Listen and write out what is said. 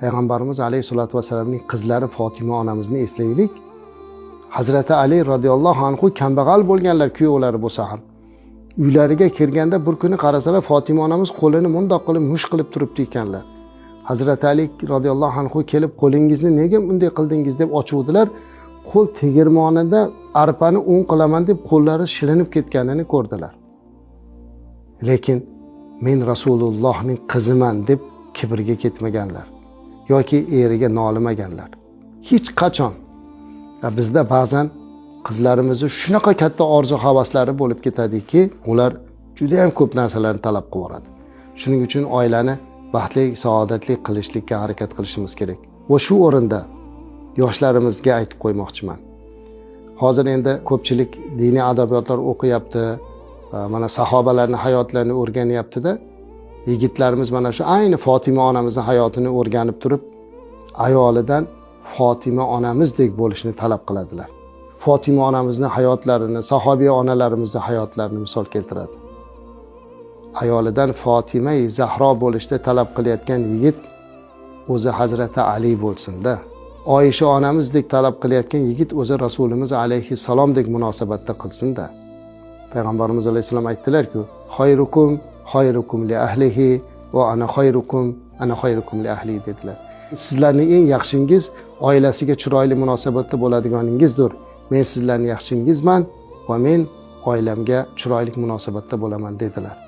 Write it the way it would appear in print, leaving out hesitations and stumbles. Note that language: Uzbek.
Payg'ambarimiz alayhissalotu vassalamning qizlari Fotima onamizni eslaylik. Hazrati Ali roziyallohu anhu kambag'al bo'lganlar, kuyovlari bo'lsa ham. Uylariga kirganda bir kuni qarasalar, Fotima onamiz qo'lini mundoq qilib mush qilib turibdi ekanlar. Hazrati Ali roziyallohu anhu kelib, "Qo'lingizni nega bunday qildingiz?" deb ochuvdilar. Qo'l tegirmonida arpani un qilaman deb qo'llari shilinib ketganini ko'rdilar. Lekin men Rasulullohning qiziman deb kibrga ketmaganlar yoki eriga nolimaganlar. Hech qachon. Bizda ba'zan qizlarimizni shunaqa katta orzu havaslari bo'lib ketadiki, ular juda ham ko'p narsalarni talab qilib yuboradi. Shuning uchun oilani baxtli, saodatli qilishlikka harakat qilishimiz kerak. Va shu o'rinda yoshlarimizga aytib qo'ymoqchiman. Hozir endi ko'pchilik diniy adabiyotlar o'qiyapti, mana sahobalarning hayotlarini o'rganyapti-da. Yigitlarimiz mana shu ayni Fotima onamizni hayotini o'rganib turib, ayolidan Fotima onamizdek bo'lishni talab qiladilar. Fotima onamizni hayotlarini, sahobiy onalarimizni hayotlarini misol keltiradi. Ayolidan Fotima Zahro bo'lishni talab qilayotgan yigit o'zi Hazrati Ali bo'lsin-da. Oyisha onamizdek talab qilayotgan yigit o'zi Rasulimiz alayhissalomdek munosabatda qilsin-da. Payg'ambarimiz alayhissalom aytdilar-ku: "Xayrukum xayrukum li ahlihi va ana xayrukum ana xayrukum li ahli" dedilar. Sizlarning eng yaxshingiz oilasiga chiroyli munosabatda bo'ladiganingizdir. Men sizlarning yaxshingizman va men oilamga chiroyli munosabatda bo'laman dedilar.